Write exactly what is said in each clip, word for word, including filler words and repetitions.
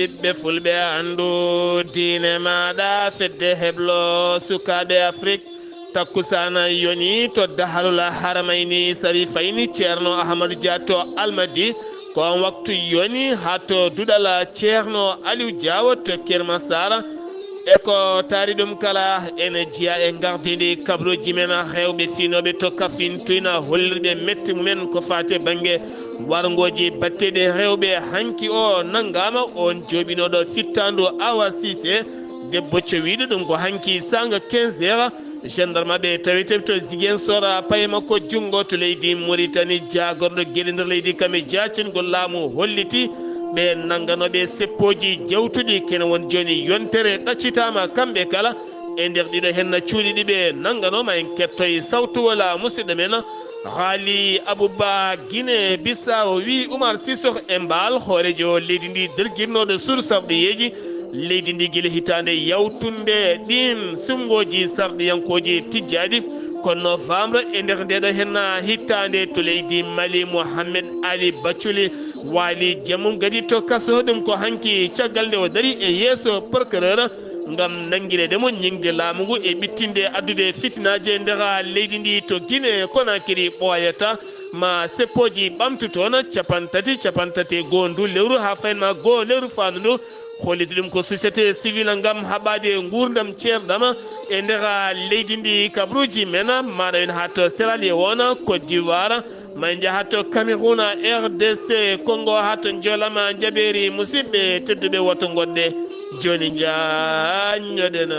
Ɓiɓɓe fulɓe, anndu diine maaɗa, fedde heblo sukaaɓe Afrik. Takkusaana yoni to Daharul Haramayni, sabi fayni Ceerno Ahamadu Dia to Almadi. Ko on waktu yoni haa to duɗal Ceerno Aliw Jaawo to Kermasara. E ko taari ɗum kala, ene jeyaa e ngardiindi kabaruuji men, rewɓe fiinooɓe to Kafin, tuyna hollirɓe mette mumen ko faati e bannge warngooji batteɗi rewɓe. Hanki o nanngaama, on jooɓinooɗo fittaandu Awa Cissé, debbo cowiiɗo ɗum ko hanki saanga quinze heures. Gendarmeɓe taweteeɓe to Ziguinchor, paye makko junngo to leydi Mauritanie, jaagorɗo geɗe nder leydi kam e jaacingol laamu holliti ɓe nannganooɓe seppooji jawtuɗi. Kene won jooni yontere ɗaccitaama kamɓe kala. E nder ɗiɗo henna cuuɗi ɗi ɓe nannganooma, en kettoy sawtu wala musidɗo men Haali Abuba Guinée Bissau wi Umar Sissoco e Mbaal, hooreejo leydi ndi dergirnooɗo suudu sarɗiyeeji leydi ndi gila hitaande yawtunde ɗiin suɓngooji sarɗiyankooji tijjaaɗi. Ko novembre e nder ndeeɗo henna hitaande to leydi Mali, Mohamed Ali Baculi waali jamum gadi to kaso. Ɗum ko hanki caggal nde o dari e yeeso procureur ngam nanngireede mo ñiŋde laamu ngu e ɓittinde addude fitinaaji e nder leydi ndi to Guinée Conakry ɓooyata ma seppooji ɓamtu toon, cappanɗe tati, cappanɗe tati e goo ndu lewru haa fayin ma goo lewru faandu ndu. Holliti ɗum ko société civile ngam haɓaade nguurndam ceerɗam e nder leydi ndi. Kabaruuji men maana en haa to Sierra Leone, Côte d'Ivoire, ma en njaha to Cameroun, R D C Congo, haa to Njoolama Njabeeri. Musidɓe tedduɓe, woto ngoɗɗe jooni njaanyoɗen.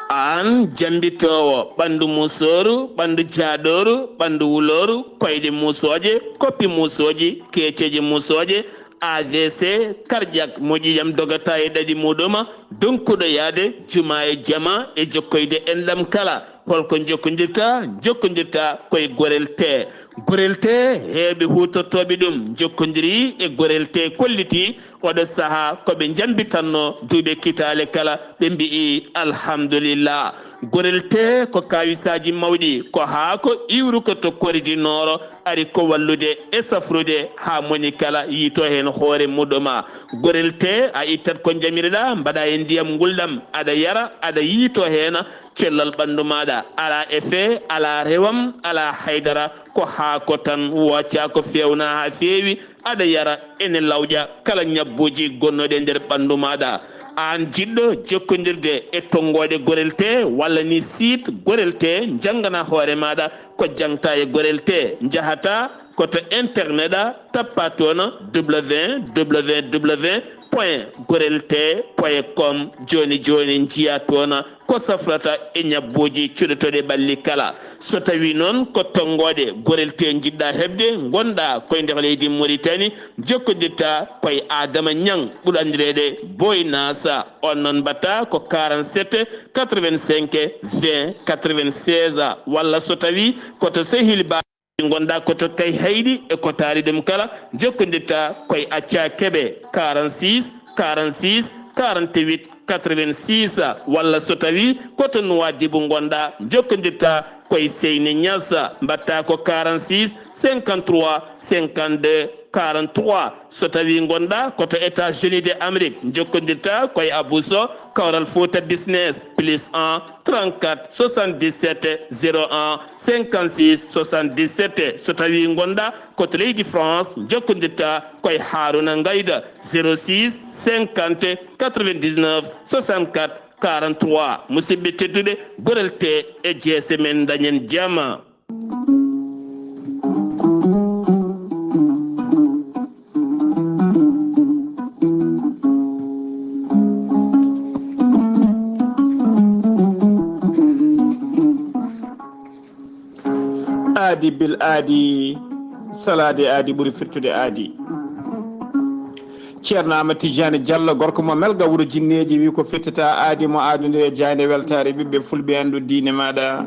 Aan jammbitoowo, ɓanndu musooru, ɓanndu jaaɗooru, ɓanndu wulooru, koyɗe musooje, koppi musooji, keeceeje musooje, A V C, cardiaque, mo ƴiiƴam dogata e ɗaɗi muɗum, donkuɗo yahde juma e jama e jokkoyde enɗam kala. Holko njokkondirta? Njokkondirta koye Gorel Tee. Gorel Tee, heewɓe huutortooɓe ɗum njokkondirii e Gorel Tee, kolliti oɗo sahaa ko ɓe njambitanno duuɓi kitaale kala, ɓe mbi'i alhamdulillah. Gorel Tee ko kaawisaaji mawɗi, ko haako iwruko to Kori du Nord, ari ko wallude e safrude haa moni kala yiito heen hoore muɗum. Gorel Tee, a ittat ko njamireɗaa, mbaɗa e ndiyam ngulɗam, aɗa yara, aɗa yiito heen, cellal ɓanndu maaɗa alaa effet, alaa rewam, alaa haydara, ko haako tan, wooca ko feewna haa feewi, aɗa yara, ene lawƴa kala ñabbuuji gonnooɗi e nder ɓanndu maaɗa. Aan jiɗɗo jokkondirde e tonngooɗe Gorel Tee walla ni site Gorel Tee, janngana hoore maaɗa ko jaŋta e Gorel Tee. Njahata ko to internet a, tappa toon W W W point gorel tee point com. Jooni jooni njiya toon ko safrata e ñabbuuji cuɗotooɗi ɓalli kala. So tawii noon ko tonngooɗe Gorel Tee njiɗɗa heɓde, ngonɗa koye nder leydi Mauritanie, jokkondirta koye Adama Ñaŋ, ɓurɗo anndireede Boy Nasa. On noon mbaɗta ko quarante-sept quatre-vingt-cinq vingt quatre-vingt-seize, walla so tawii ko to Sehil Ba ngonɗa ko to Kayhayɗi e ko taari ɗum kala, jokkondirta koye Acca Keɓe, quarante-six quarante-six quarante-huit quatre-vingt-six, walla so tawii ko to Nuwaadibu ngonɗa, jokkondirta koye Seyni Ñas, mbaɗta ko quarante-six cinquante-trois cinquante-deux quarante-trois. So tawii ngonɗa ko to États-Unis de Amérique, jokkondirta koye Abou Sow, Kawral Fouta Business, plus un trente-quatre soixante-dix-sept zéro un cinquante-six soixante-dix-sept. So tawii ngonɗa ko to leydi France, jokkondirta koye Haruna Ngayda, zéro six cinquante quatre-vingt-dix-neuf soixante-quatre quarante-trois. Musidɓe tedduɓe, Gorel Tee e jeese men, dañen jama. Aadi bil aadi, salaade aadi ɓuri firtude aadi. Ceerno Amadou Tidiane Diallo, gorko mo Melga, wuro Jinneeji, wi ko firtata aadi mo aadondiri e jaaynde weltaare ɓiɓɓe fulɓe, anndu diine maaɗa.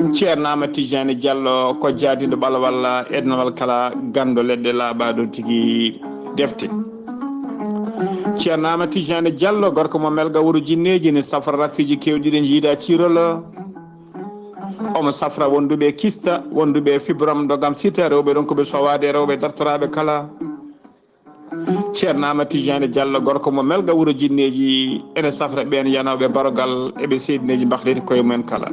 Ceerno Amadou Tidiane Diallo ko jaadindo ɓalwal e denwal kala ganndo leɗɗe laaɓaaɗo tigi defte. Ceerno Amadou Tidiane Diallo, gorko mo Melga wuro Jinneeji, ne safra rafiiji keewɗi ɗi jiida ciirol. Omo safra wonduɓe kista, wonduɓe fibrom, dogam sita, rewɓe ronkuɓe sowaade, rewɓe dartoraaɓe kala. Ceerno Amadou Tidiane Diallo, gorko mo Melga wuro Jinneeji, ene safra ɓeen yanooɓe barogal e ɓe seedineeji mbahliti koye mumen kala.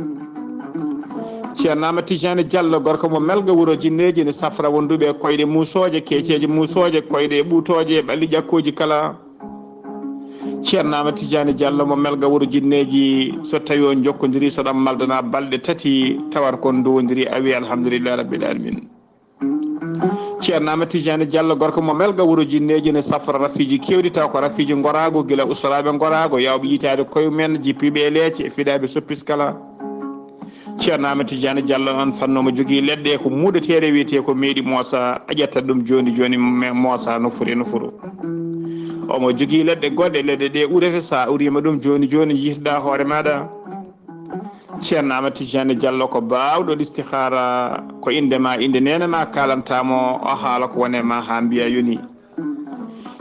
Ceerno Amadou Tidiane Diallo, gorko mo Melga wuro Jinneeji, ne safra wonduɓe koyɗe muusooje, keeceeje muusooje, koyɗe ɓuutooje, ɓalli ƴakkooji kala. Ceerno Amadou Tidiane Diallo mo Melga wuro Jinneeji, so tawi on jokkondiri, so ɗam maldana balɗe tati, tawata kon ndowondiri, a wi alhamdulillahi rabbil alamin. Ceerno Amadou Tidiane Diallo, gorko mo Melga wuro Jinneeji, ne safra rafiiji keewɗi, taw ko rafiiji ngoraago, gila ustoraaɓe ngoraago, yawɓe yitaade koye mumen, jippiiɓe e leece, e fiɗaaɓe soppis kala. Ceerno Amadou Tidiane Diallo on fannu omo jogii leɗɗe ko muuɗeteeɗe, wiyetee ko meeɗi moosa, a ƴettat ɗum jooni jooni, me-, moosa nofuru e nofuru. Omo jogii leɗɗe goɗɗe, leɗɗe ɗe urete, so a uriima ɗum jooni jooni, njiytoɗaa hoore maaɗa. Ceerno Amadou Tidiane Diallo ko baawɗo listihaara, ko innde ma, innde neene ma, kaalanta mo, o haala ko woni e ma haa mbiya yoni.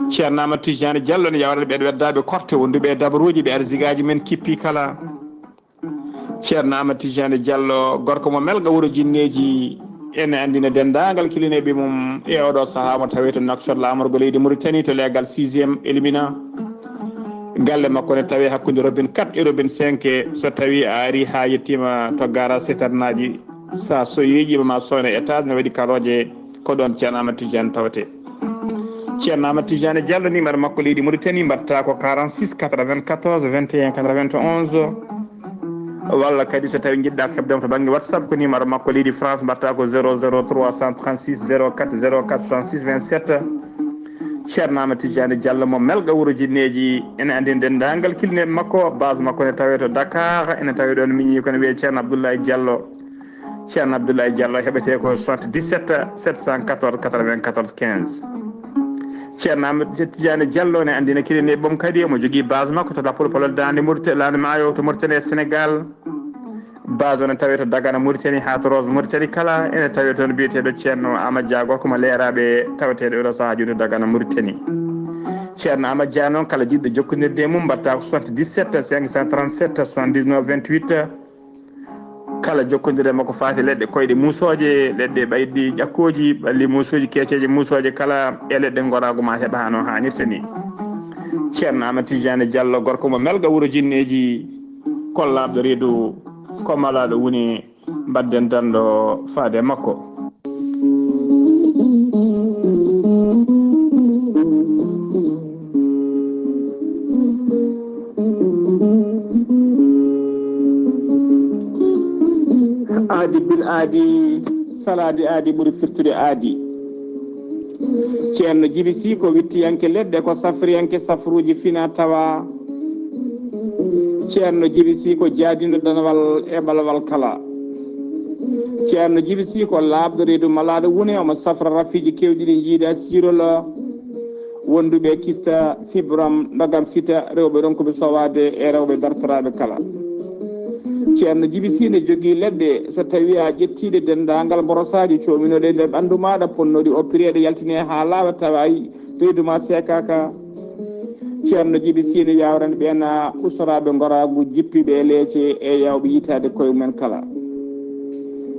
Ceerno Amadou Tidiane Diallo ne yawrata ɓeen weddaaɓe korte, wonduɓe e dabaruuji, ɓe arsigaaji men kippi kala. Ceerno Amadou Tidiane Diallo, gorko mo Melga wuro Jinneeji, ene anndina denndaangal kilineeɓe mum e oɗo sahaa mo tawee to Nouakchott, laamorgo leydi Mauritanie, to leegal sixième Elimina. Galle makko ne tawee hakkunde robine quatre e robine cinq. So tawii a arii haa yettiima to garage citernaaji, so a so yeeƴiima ma sooyno étage ne waɗi karooje, ko ɗoon Ceerno Amadou Tidiane tawetee. Ceerno Amadou Tidiane Diallo, numéro makko leydi Mauritanie, mbaɗta ko quarante-six quatre-vingt-quatorze vingt et un quatre-vingt-onze. Walla kadi so tawii njiɗɗaa heɓde mo to bannge WhatsApp, ko numéro makko leydi France, mbaɗta ko zéro zéro trois cent trente-six zéro quatre zéro quatre soixante-six vingt-sept. Ceerno Amadou Tidiane Diallo mo Melga wuro Jinneeji, ene anndina denndaangal kilineeɓe makko, base makko ne tawee to Dakar, ene tawee ɗoon miñi ko ne wiyee Ceerno Abdoulaye Diallo. Ceerno Abdoulaye Diallo heɓetee ko soixante-dix-sept sept cent quatorze quatre-vingt-quatorze quinze. Ceerno Amadou Tidiane Diallo ne anndina kilineeɓe mum kadi, omo jogii base makko to Lappol Polel Daande Mauritanie, Laande Maayo to Mauritanie e Sénégal. Base o ne tawee to Dagana Mauritanie haa to Ross Mauritanie kala, ene tawee toon biyeteeɗo Ceerno Amadou Dia, gorko mo Leeraaɓe, taweteeɗo oɗo sahaa jooni to Dagana Mauritanie. Ceerno Amadou Dia noon, kala jiɗɗo jokkondirde e mum, mbaɗta ko soixante-dix-sept cinq cent trente-sept soixante-dix-neuf vingt-huit. Kala jokkondirde makko faati leɗɗe koyɗe muusooje, leɗɗe ɓayɗi ƴakkooji, ɓalli muusooji, keeceeje muusooje kala, e leɗɗe ngoraagu ma heɓa hano haanirta ni. Ceerno Amadou Tidiane Diallo, gorko mo Melga wuro Jinneeji, kollaaɗo reedu, ko malaaɗo woni, mbaɗden danndo faade e makko. Aadi bil aadi, salaade aadi ɓuri firtude aadi. Ceerno Jibi Sii ko wittiyanke leɗɗe, ko safriyanke safruuji fina tawa. Ceerno Jibi Sii ko jaadinɗo danawal e balawal kala. Ceerno Jibi Sii ko laaɓɗo reedu malaaɗo wune, omo safra rafiiji keewɗi ɗi jiida siirol, wonduɓe kista, fibrom, ndogam sita, rewɓe ronkuɓe sowaade e rewɓe dartoraaɓe kala. Ceerno Jibi Sii ne jogii leɗɗe, so tawii a ƴettiiɗe denndaangal mborosaaji coominooɗe e nder ɓanndu maaɗa, ponnooɗi oppireeɗe yaltinee haa laaɓa tawa reedu ma seekaaka. Ceerno Jibi Sii ne yawrani ɓeen ustoraaɓe ngoraagu, jippiiɓe e leece e yawɓe yitaade koye mumen kala.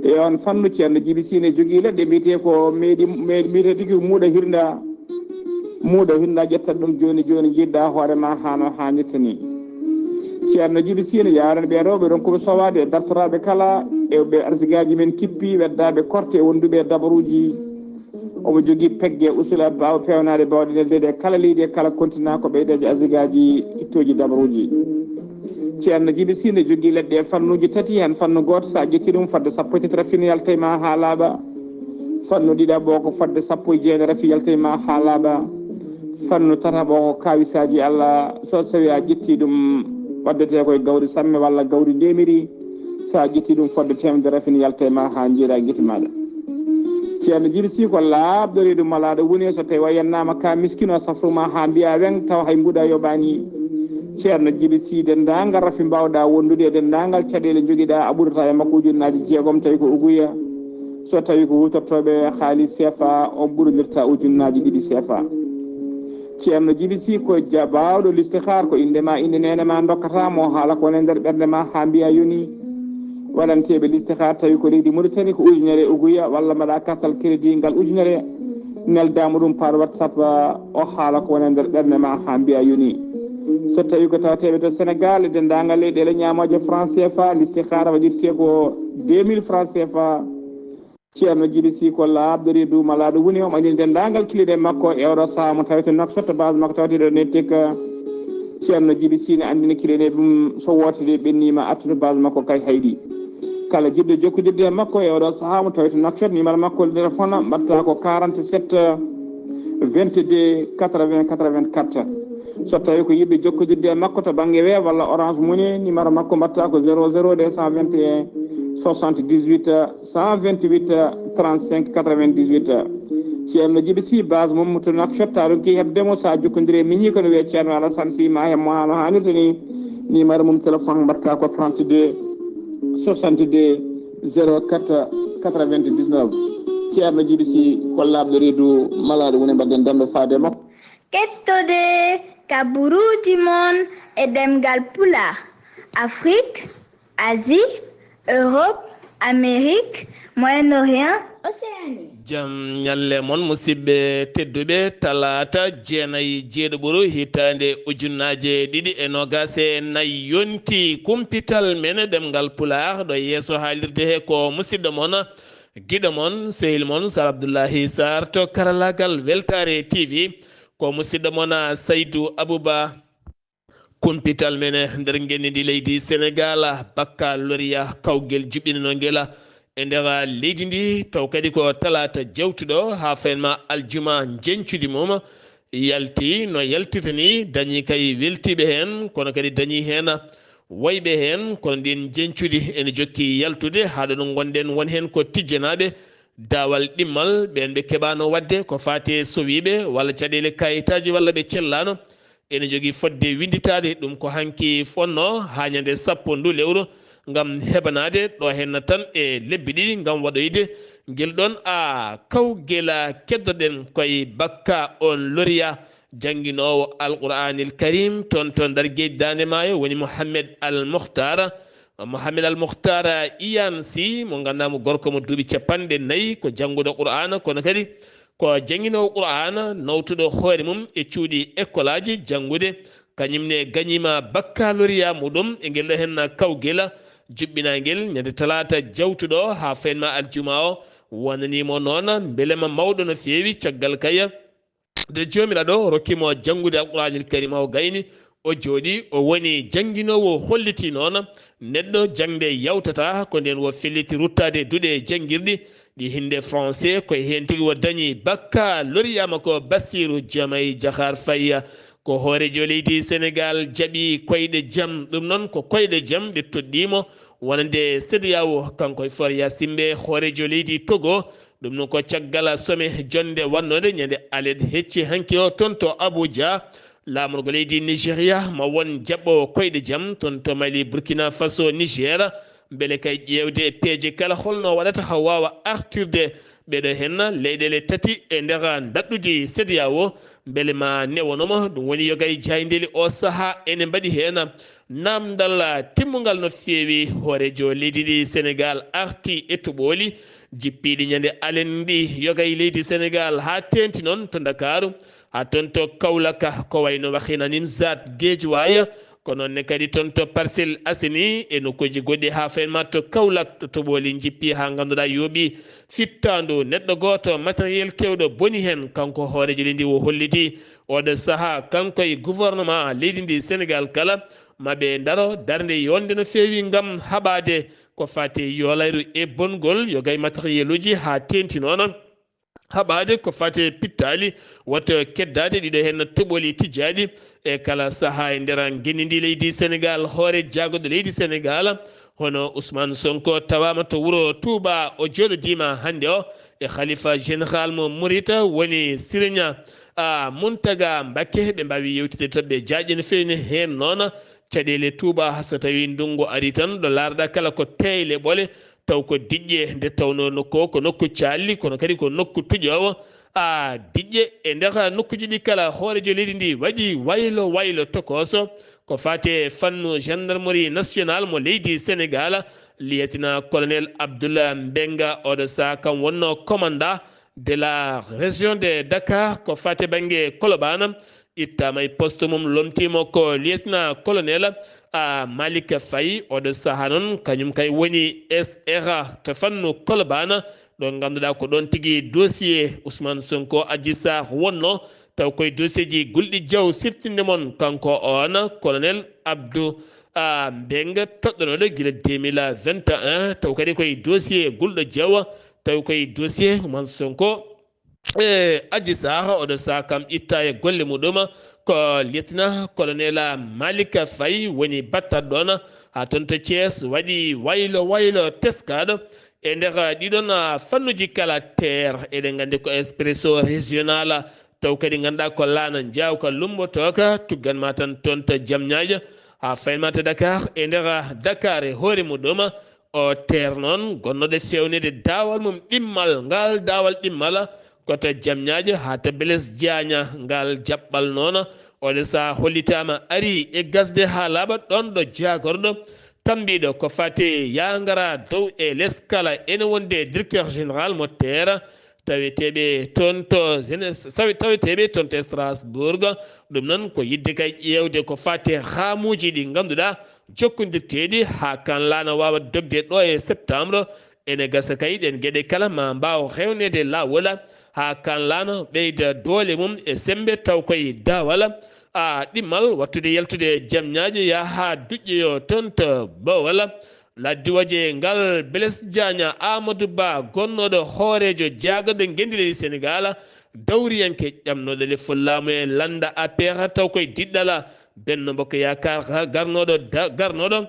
E oon fannu, Ceerno Jibi Sii ne jogii leɗɗe mbiyetee ko meeɗi, me-, mbiyetee tigi muuɗa hirnda. Muuɗa hirnda, ƴettat ɗum jooni jooni, njiɗɗa hoore ma hano haanirta ni. Ceerno Jibi Sii ne yawrani ɓeen rewɓe ronkuɓe sowaade e dartoraaɓe kala, e ɓe arsigaaji men kippi, weddaaɓe korte e wonduɓe e dabaruuji. Omo jogii pegge usula baawo peewnaade bawɗe neldeede e kala leydi e kala kontina ko ɓeydeeje asigaaji ittooji dabaruuji. Ceerno Jibi Sii ne jogii leɗɗe e fannuuji tati, heen fannu gooto, so a ƴettii ɗum, fodde sappo e tati rafin yalta e ma haa laaɓa. Fannu ɗiɗaɓo ko fodde sappo e jeenayi rafi yalta e ma haa laaɓa. Fannu tataɓo ko kaawisaaji Allah, so tawi a ƴettii ɗum, waddetee koye gawri samme walla gawri ndemiri. So a ƴettii ɗum fodde teemedere rafin yalta e ma haa njiiraa gite maaɗa. Ceerno Jibi Sii ko laaɓɗo reedu malaaɗo woni, so tawi a yennaama ka miskino, a safru ma haa mbiya weŋ, tawa hay mbuuɗa yoɓaani. Ceerno Jibi Sii, denndaangal rafi mbaawɗaa wondude e denndaangal caɗeele njogiɗaa, a ɓurata e makko ujunnaaji jeegom tawi ko uguya. So tawi ko huutortooɓe haalis C F A, on ɓurondirta ujunnaaji ɗiɗi C F A. Ceerno Jibi Sii ko ja-, baawɗo listixaar, ko innde ma, innde neene ma ndokkata mo, haala ko woni e nder ɓernde ma haa mbiya yoni. Waɗanteeɓe listixaar tawi ko leydi Mauritanie ko ujunere uguya, walla mbaɗa kartal crédit ngal ujunere, neldaama ɗum par WhatsApp, o haala ko woni e nder ɓernde ma haa mbiya yoni. So tawi ko tawateeɓe to Sénégal e denndaangal leyɗeele ñaamooje franc C F A, listixaar waɗirte ko deux mille francs C F A. Ceerno Jibi Sii ko laaɓdori duumalaaɗo woni o ɓadini denndaangal kilinee makko e oɗo sahaa mo tawete Nouakchott, base makko tawete ɗo Nettek. Ceerno Jibi Sii ne anndina kilinee ɗum so wootere ɓenniima artude base makko kay hayɗi. Kala jiɗɗo jokkondirde e makko e oɗo sahaa mo tawete Nouakchott, numéro makko téléphone mbaɗta ko quarante-sept vingt-deux quatre-vingts quatre-vingt-quatre. So tawi ko yiɗɓe jokkondirde e makko to bannge Wave walla Orange Money, numéro makko mbaɗta ko zéro zéro deux cent vingt et un soixante-dix-huit cent vingt-huit trente-cinq quatre-vingt-dix-huit. Ceerno Jibi Sii, base mum to Nouakchott, a ronki heɓde mo, so a jokkondiri e miñi kono wiyee Ceerno Alassane Sii ma heɓ mo haa no haanirta ni. Numéro mum téléphone mbaɗta ko trente-deux soixante-deux zéro quatre quatre-vingt-dix-neuf. Ceerno Jibi Sii ko laaɓɗo reedu malaaɗo woni mbaɗden dannde faade e makko. Kettode ka buruuji mon e ɗemngal Pulaar, Afrique, Asie, Europe, Amérique, Moyen-Orient, Océanie. Jam ñalle mon, musidɓe tedduɓe. Talaata jeenayi jeeɗiɓuru hitaande ujunnaaje ɗiɗi e noogaas e nayi yonti. Kumpital men ɗemngal Pulaar ɗo yeeso haalirde he ko musidɗo mon, giɗo mon, sehil mon, Sar Abdullahi Sar to karalaagal Weltaare T V. Ko musidɗo mon, Saydu Abuba. Kumpital men e nder ngenndi ndi leydi Senegaal, baccalauréat kawgel juɓɓinanongel e nder leydi ndi, taw kadi ko talaata jawtuɗo haa fayin ma aljuma njeñcudi mum yalti no yaltirta ni, dañi kay weltiiɓe heen, kono kadi dañi heen wayɓe heen, kono ndin njeñcudi ene jokki yaltude haa ɗo no ngonɗen won heen ko tijjanaaɓe daawal ɗimmal, ɓeen ɓe keɓaano waɗde ko faati e sowiiɓe walla caɗeele kayitaaji walla ɓe cellaano, ene jogii fodde winnditaade. Ɗum ko hanki fonnoo haa ñande sappo ndu lewru ngam heɓanaade ɗo heen tan e lebbi ɗiɗi ngam waɗoyde ngel ɗoon a kawgela keddoɗen koye baccalauréat jannginoowo Alqur'aanil Karim toon to Ndar Geej Daande Maayo woni Mohammed Al Mukhtar. Mohamed Al Mukhtar Iyaan Si, mo ngannduɗaa mo gorko mo duuɓi capanɗe nayi, ko jannguɗo Qur'aana, kono kadi ko jannginoowo Qur'aana, nawtuɗo hoore mum e cuuɗi ekkolaaji janngude. Kañum ne gañiima baccalauréat muɗum e ngel ɗo heen kawgela juɓɓinaangel ñande talaata jawtuɗo haa fayin ma aljuma o. Wonanii mo noon mbelema mawɗo no feewi, caggal kay nde Joomiraaɗo rokki mo janngude Alqur'aanil Kariim, o gayni, o jooɗi, o woni jannginoowo, holliti noon neɗɗo jaŋde yawtata, ko ndeen o felliti ruttaade duɗe janngirɗi ɗi hinnde français, ko e heen tigi o dañi baccalauréat makko. Bassirou Diomaye Diakhar Faye, ko hooreejo leydi Senegaal, jaɓi koyɗe jam. Ɗum noon ko koyɗe jam ɗe toɗɗii mo wonande C E D E A O, kanko e Faure Gnassingbé, hooreejo leydi Togo. Ɗum noon ko caggal sommet jonnde waɗnoonde ñande alet hecci hanki o toon to Abuja. Laamorgo leydi Nigeria ma won jaɓɓoowo koyɗe jam toon to Mali, Burkina Faso, Niger, mbele kay ƴeewde peeje kala holno waɗata haa waawa artirde ɓeɗo heen leyɗeele tati e nder ndaɗɗudi C E D E A O, mbele ma newano mo. Ɗum woni yogay jaayndeeli o sahaa ene mbaɗi heen. Naamndal timmungal no feewi, hooreejo leydi ndi Senegaal arti e toɓooli jippiiɗi ñande alet ndi, yogay leydi Senegaal haa teeŋti noon to Ndakaaru, haa toon to Kaolack, ko wayno Wakhinane Nimzatt, Guédiawaye, ko noon ne kadi toon to Parcelles Assainies e nokkuuji goɗɗi haa fayin ma to Kaolack, to toɓooli njippi haa ngannduɗaa yooɓi fittaandu neɗɗo gooto, matériel keewɗo boni heen. Kanko hooreejo leydi ndi o holliti oɗo sahaa kanko e gouvernement leydi ndi Senegaal kala ma ɓe ndaro darnde yonde no feewi ngam haɓaade ko faati e yolayru e bongol yogay matériel uji haa teeŋti noon haɓaade ko faati e pittaali, wota keddaade ɗiɗo heen toɓooli tijjaaɗi e kala sahaa e nder ngenndi ndi leydi Senegaal. Hoore jaagorɗe leydi Senegaal hono Ousmane Sonko tawaama to wuro Touba, o jooɗodiima hannde o e khalifa général mo Mouride woni Serigne a Muntaga Mbakke, ɓe mbaawi yewtidde toɓɓe jaaƴe no feewi. Heen noon caɗeele tuuba, so tawii ndunngu arii tan, ɗo laarɗa kala ko teeyle ɓole, taw ko diƴƴe, nde tawnoo nokku o ko nokku caalli, kono kadi ko nokku tuƴoowo. A diƴƴe e nder nokkuuji ɗi kala, hooreejo leydi ndi waɗi waylo waylo tokooso ko faati e fannu gendarmerie nationale mo leydi Sénégal, lieutenant colonel Abdoulaye Mbenga, oɗo saha kam wonnoo commandant de la région de Dakar, ko faati bannge Colobane, ittaama e poste mum, lomtiima ko lieutenant colonel a Malick Faye, oɗo saha noon kañum kay woni S R to fannu Colobane, ɗo ngannduɗaa ko ɗoon tigi dossier Ousmane Sonko, Adji Sarr wonnoo, taw koye dossier ji Gulɗi Diaw siftinde mon, kanko on colonel Abdou a Mbengue, toɗɗanooɗo gila deux mille vingt et un, taw kadi koye dossier Gulɗo Diaw, taw koye dossier Ousmane Sonko e Adji Sarr. Oɗo saha kam itta e golle muɗum ko lieutenant colonel Malick Faye woni battat ɗoon haa toon to Thiès, waɗi waylo waylo teskaaɗo e nder ɗiɗon fannuji kala. Terre, eɗen nganndi ko Expresso régional, taw kadi ngannduɗaa ko laana njaawka lumbotooka, tuggan ma tan toon to Jamñaajo haa fayin ma to Dakar. E nder Dakar e hoore muɗum, o Terre noon gonnooɗo feewneede daawal mum ɗimmal, ngal daawal ɗimmal ko to Jamñaajo haa to Blaise Diagne. Ngal jaɓɓal noon oɗo saha hollitaama arii e gasde haa laaɓa, ɗoon ɗo jaagorɗo tambiiɗo ko faati yaa ngara dow e les kala ene wonde directeur général mo Terre, taweteeɓe toon to Gene-, tawe-, taweteeɓe toon to Strasbourg. Ɗum noon ko yiɗde kay ƴeewde ko faati haamuuji ɗi ngannduɗaa jokkondirteeɗi haa kan laana waawa dogde ɗo e septembre. Ene gasa kay ɗeen geɗe kala ma mbaaw rewneede laawol haa kan laana ɓeyda doole mum e semmbe, taw koye daawal a ɗimmal wattude yaltude Jamñaajo yaha haa duƴƴoyo toon to Bawol. Laddiwooje ngal Blaise Diagne, Amadou Ba, gonnooɗo hooreejo jaagorɗo ngenndi leydi Sénégal, dawriyanke ƴamnooɗo lefol laamu e lannda A P R, taw koye diɗɗal Benno Bokk Yaakaar, garnooɗo da-, garnooɗo,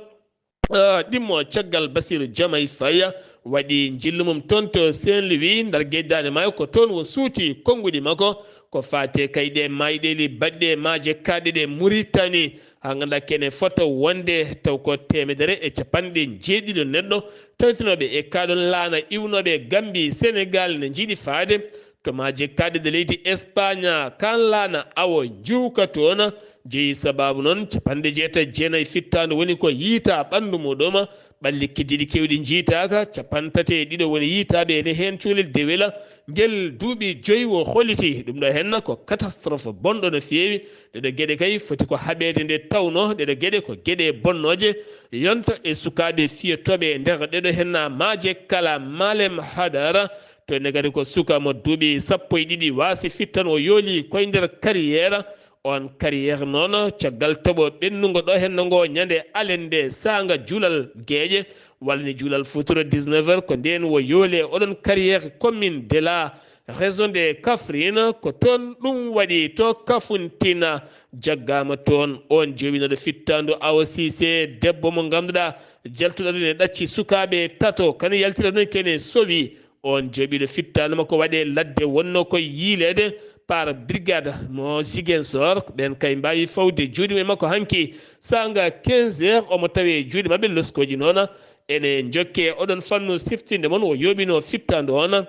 eh, ɗimmo caggal Bassirou Diomaye Faye, waɗi njillu mum toon to Saint-Louis, nder geydaane maayo, ko toon o suuti konnguɗi makko, ko faati e kay ɗe maayɗeeli baɗɗe e maaje kaaɗe ɗe Mauritanie. Haa ngannduɗaa kene fota wonde taw ko teemedere e capanɗe jeeɗiɗo neɗɗo tawitinooɓe e kaa ɗoon laana iwnooɓe Gambie, Sénégal ne njiɗi faade to maaje kaaɗe ɗe leydi Espagne. Kaan laana awo njuuka toon jeyi sabaabu noon capanɗe jeetati e jeenayi fittaandu woni ko yiytaa ɓanndu muɗum. Ɓalli keddiiɗi keewɗi njiytaaka, capanɗe tati e ɗiɗo woni yiytaaɓe ene heen cukalel dewel. Ngel duuɓi joyi o holliti ɗum ɗo heen ko catastrophe bonɗo no feewi. Ɗeɗo geɗe kay foti ko haɓeede nde tawnoo ɗeɗo geɗe ko geɗe bonnooje, yonta e sukaaɓe fiyotooɓe e nder ɗeɗo heen maaje kala. Malem Hadara, to ne kadi ko suka mo duuɓi sappo e ɗiɗi waasi fittan o yooli koye nder carrière. On carrière noon, caggal toɓo ɓennungo ɗo heen ngo ñande alende saanga juulal geeƴe, walla ni juulal futuro dix-neuf heures, ko ndeen wo yoole oɗon carrière commune de la région de Kaffrine, ko toon ɗum waɗi to Kafountine, jaggaama toon on jooɓinooɗo fittaandu Awa Cissé, debbo mo ngannduɗaa jaltuɗo ɗum e ɗacci sukaaɓe tato, kadi yaltira ɗum kene sowi. On jooɓiiɗo fittaandu makko waɗe ladde wonnoo koye yiileede par brigade mo Ziguinchor. Ɓeen kay mbaawi fawde juuɗe mum e makko hanki saanga quinze heures, omo tawe juuɗe maɓɓe loskooji noon. Ene njokke oɗon fannu siftinde mon o yooɓinoo fittaandu on.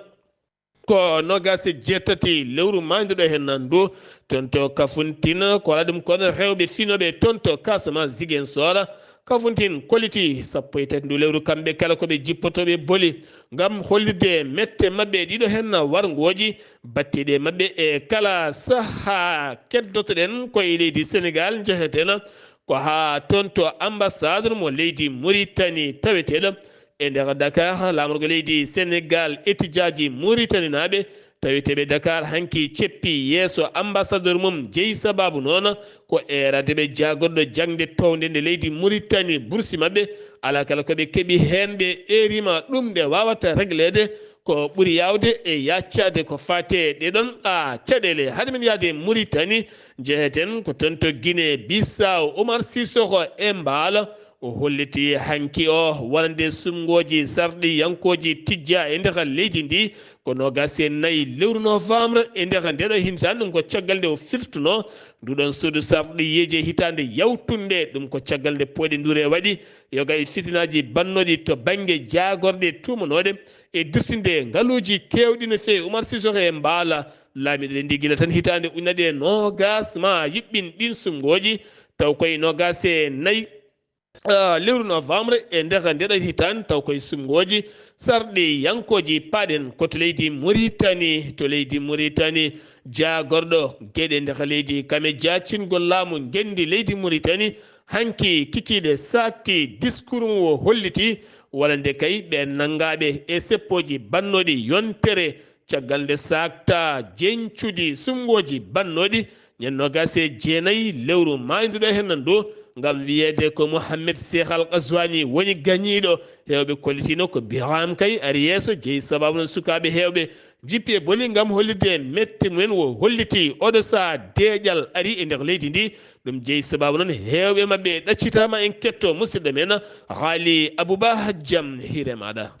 Ko noogaas e jeetati lewru maayduɗo heen nan ndu, toon to Kafountine, ko waɗa ɗum ko onon rewɓe finooɓe toon to Casamance, Ziguinchor, Kafountine, Kolliti, sappo e tati ndu lewru, kamɓe kala ko ɓe jippotooɓe boli ngam hollirde mette maɓɓe ɗiɗo heen warngooji batteɗe maɓɓe e kala sahaa. Keddotoɗen ko e leydi Senegaal, njeheten ko haa toon to ambassade mo leydi Mauritanie taweteeɗo e nder Dakar. Laamorgo leydi Senegaal, etijaaji Mauritaninaaɓe taweteeɓe Dakar hanki ceppi yeeso ambassadeur mum. Jeyi sabaabu noon ko eeraade ɓe jaagorɗo jaŋde townde nde leydi Mauritanie, bursi maɓɓe, alaa kala ko ɓe keɓi heen, ɓe eerima ɗum ɓe waawata regleede. Ko ɓuri yaawde e yaccaade ko faati e ɗee ɗoon, a, caɗeele. Hade men yahde Mauritanie, njeheten ko toon to Guinée Bissau. Oumar Sissoko Embalo, o holliti hanki o wonande suɓngooji sarɗiyankooji tijja e nder leydi ndi, Ko noogaas e nayi lewru novembre e nder ndeɗo hitaande, ɗum ko caggal nde o firtunoo nduɗon suudu sarɗiyeeji e hitaande yawtunde. Ɗum ko caggal nde pooɗe ndure waɗi, yoga e fitinaaji bannooɗi to bannge jaagorɗe tuumanooɗe e dirtinde ngaluuji keewɗi no feewi. Umar Sissoco e Mbaala, laamiiɗo leydi ndi gila tan hitaande ujunere e noogaas ma yuɓɓin ɗiin suɓngooji, taw koye noogaas e nayi, ah, lewru novembre e nder ndeɗo hitaande, taw koye suɓngooji sarɗiyankooji. Paaɗen ko to leydi Muritani. To leydi Muritani, jaagorɗo geɗe nder leydi kam e jaacingol laamu ngenndi leydi Muritani, hanki kikiiɗe saakti discours mum o holliti, walla nde kay ɓe nanngaaɓe e seppooji bannooɗi yontere, caggal nde saakta jeñcuɗi suɓngooji bannooɗi, ñande noogaas e jeenayi lewru maaynduɗo heen nan ɗo, ngam wiyeede ko Mohamed Cheikh Al Ghazouani woni gañiiɗo. Heewɓe kollitiino ko Birame Kay ari yeeso, jeyi sabaabu noon sukaaɓe heewɓe jippi e boli ngam hollitde mette mumen. O holliti oɗo sahaa deeƴal ari e nder leydi ndi. Ɗum jeyi sabaabu noon heewɓe maɓɓe ɗaccitaama. En ketto musidɗo men Haali Abouba, jam hiire maaɗa.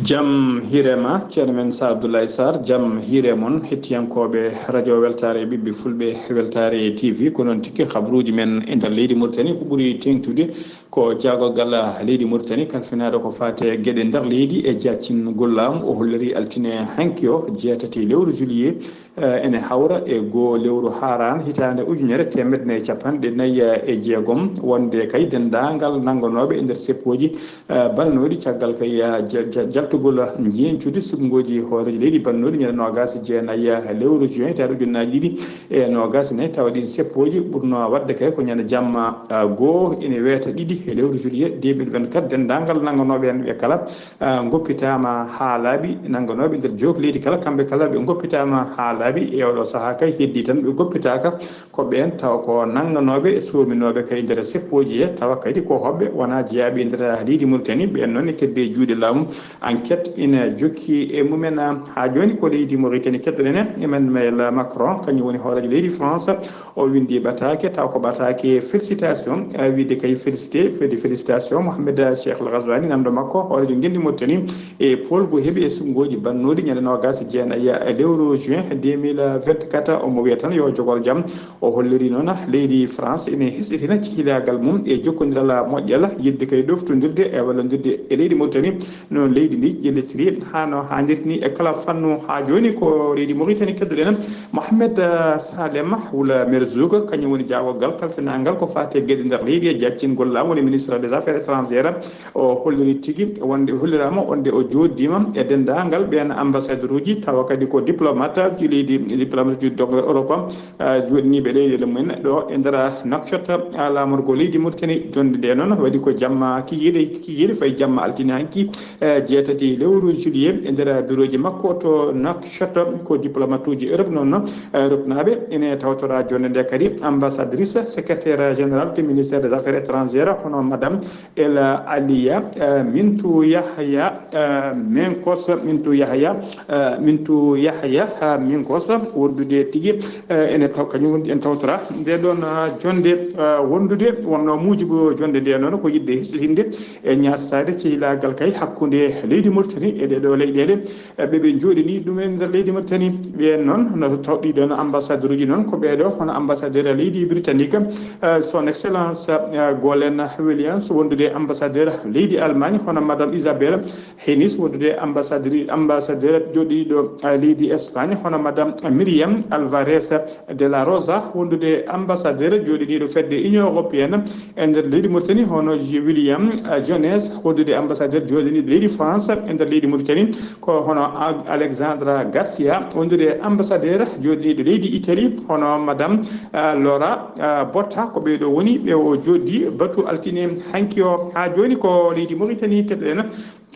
Jam hiire ma, ceerno men Sar Abdoulaye Sarr, jam hiire mon, hettiyankooɓe radio Weltaare e ɓiɓɓe fulɓe Weltaare T V. Ko noon tigi, habruuji men e nder leydi Mauritanie, ko ɓuri teeŋtude ko jaagorgal leydi Mauritanie kalfinaaɗo ko faati e geɗe nder leydi e jaacingol laamu. O holliri altine hanki o, jeetati lewru juillet, eh, ene hawra e goo lewru haaraan hitaande ujunere teemedde nayi e capanɗe nayi e jeegom, wonde kay denndaangal nannganooɓe e nder seppooji, eh, bannooɗi caggal kay, eh, ja-, ja-, jaltugol njeñcude suɓngooji hooreejo leydi bannooɗi ñande noogaas e jeenayi, eh, lewru juin hitaande ujunnaaji ɗiɗi e noogaas e nayi, tawa ɗiin seppooji ɓurno waɗde kay ko ñande jamma, eh, goo ene weeta ɗiɗi e lewru juillet deux mille vingt-quatre. Denndaangal nannganooɓe heen ɓe kala, ah, ngoppitaama haa laaɓi. Nannganooɓe nder jook leydi kala, kamɓe kala ɓe ngoppitaama haa laaɓi. E oɗo sahaa kay, heddii tan ɓe ngoppitaaka, ko ɓeen tawa ko nannganooɓe e soominooɓe kay nder seppooji he, tawa kadi ko hoɓɓe wonaa jeyaaɓe e nder leydi Mauritanie. Ɓeen noon e kedde juuɗe laamu, enquête ina jokki e mumen. Haa jooni ko leydi Mauritanie keɗoɗen, Emmanuel Macron, kañum woni hooreejo leydi France. O winndi ɓataake, taw ko ɓataake félicitation, eh, wiide kay félicité, fedi félicitation Mohamed Cheikh Al Ghazouani, nanndo makko, hooreejo ngenndi Mauritanie, e poolgu heɓi e suɓngooji bannooɗi ñande noogaas e jeenayi e lewru juin deux mille vingt-quatre. Omo wiya tan yo jogor jam. O holliri noon leydi France ene hesɗitina cehilaagal mum e jokkondiral moƴƴal, yiɗde kay ɗoftondirde e wallondirde e leydi Mauritanie, no leydi ndi ƴellitiri haa no haanirta ni e kala fannu. Haa jooni ko leydi Mauritanie keɗoɗen. Mohamed, eh, Salem Wula Merzoug, kañum woni jaagorgal kalfinaagal ko faati e geɗe nder leydi e jaccingol laamu, woni ministre des affaires étrangères. O holliri tigi wonde, holliraama wonde o jooɗiima e denndaangal ɓeen ambassadeur uji, tawa kadi ko diplomate uji leydi, diplomate uji dogngal Europe, eh, jooɗiniiɓe leyɗeele mumen ɗo e nder Nouakchott, eh, laamorgo leydi Mauritanie. Jonnde nde noon waɗi ko jamma kikiiɗe, kikiiɗe fayi jamma altine hanki, eh, jeetati lewru juillet, e nder birooji makko to Nouakchott. Ko diplomate uji Europe noon, eh, Europe naaɓe ene tawtora jonnde nde kadi ambassadrice, secrétaire général du ministère des affaires étrangères, hono madame El Aliya, eh, Mintu Yahya, eh, Menkos, Mintu Yahya, eh, Mintu Yahya, eh, Menkos, wondude tigi, eh, ene taw, kañum woni en tawtora nde ɗoon, eh, jonnde, eh, wondude wonno muujibu jonnde nde noon ko yiɗde hesɗitinde e ñaasaade cehilaagal kay hakkunde leydi Mauritanie e ɗee ɗoo leyɗeele, eh, ɓe ɓe njooɗini ɗum en nder leydi Mauritanie. Ɓeen noon no tawɗi ɗoon ambassadeur uji noon ko ɓee ɗoo, hono ambassadeur leydi Britannique, eh, son excellence, eh, Golen Williams, wondude ambassadeur leydi Allemagne, hono madame Isabelle Hennis, wondude ambassadeur, ambassadeur jooɗiiɗo, eh, leydi Espagne, hono madame Miriam Alvarez de la Rosa, wondude ambassadeur jooɗiiɗo fedde Union européenne e nder leydi Mauritanie, hono William, eh, Jones, wondude ambassadeur jooɗiiɗo leydi France e nder leydi Mauritanie, ko hono Al-, Alexandra Garcia, wondude ambassadeur jooɗiiɗo leydi Italie, hono madame, eh, Laura, eh, Botta, ko ɓee ɗoo woni ɓe o jooɗdi batu altine hanki o. Haa jooni ko leydi Mauritanie keɗoɗen.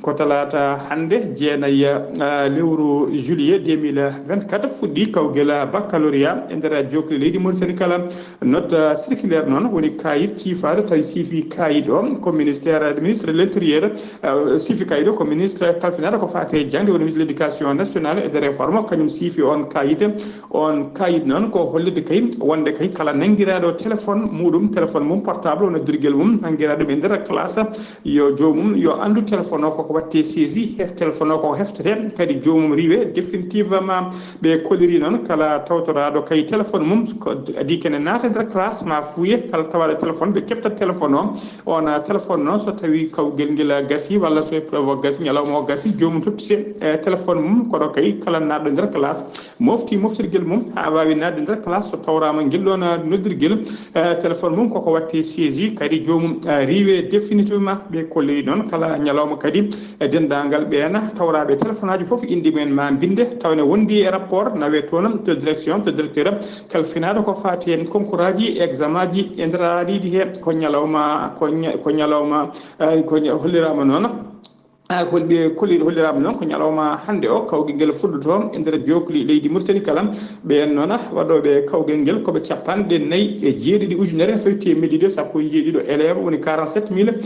Ko talaata hannde, jeenayi, ah, lewru juillet deux mille vingt-quatre, fuɗɗi kawgel baccalauréat e nder jookli leydi Mauritanie kala. Note, ah, circulaire noon woni kaayit ciifaaɗo, tawi siifi kaayit o ko ministère, ministre de l'intérieur, ah, siifi kaayit o ko ministre kalfinaaɗo ko faati e jaŋde, woni ministre de l'éducation nationale et des réformes, kañum siifi on kaayit. On kaayit noon ko hollirde kay wonde kay kala nanngiraaɗo téléphone muɗum, téléphone mum portable, wona dirgel mum, nanngiraaɗo ɗum e nder classe, yo joomum yo anndu téléphone o ko ko watte saisi, hef téléphone o ko heftete, kadi joomum riiwe définitivement. Ɓe kolliri noon kala tawtoraaɗo kay téléphone mum, ko adii kene naata nder classe ma fuuye, kala tawaaɗo téléphone ɓe keftat téléphone o. On, ah, téléphone noon so tawi kawgel ngel gasi walla so épreuve o gasi, ñalawma o gasi, joomum tottite, eh, téléphone mum, kono kay kala naatɗo nder classe mofti moftirgel mum haa waawi naatde nder classe, so tawraama ngel ɗoon, ah, noddirgel, eh, téléphone mum koko watte saisi, kadi joomum, ah, riiwe définitivement. Ɓe kolliri noon kala ñalawma kadi e denndaangal ɓeen tawraaɓe téléphone aji fof, innde mumen ma mbinde, taw ne wondi e rapport nawe toon to direction, to directeur, kalfinaaɗo ko faati heen concours aji, examen aji e nder leydi he. Ko ñalawma, ko ña-, ko ñalawma, eh, ko ña-, holliraama noon. Ah, ko ɓe kolli-, holliraama noon ko ñalawma hannde o, kawgel ngel fuɗɗoto e nder jookli leydi Mauritanie kala. Ɓeen noon waɗooɓe kawgel ngel ko ɓe capanɗe nayi e jeeɗiɗi ujunere fawi teemedde ɗiɗi e sappo e jeeɗiɗo élève, woni quarante-sept mille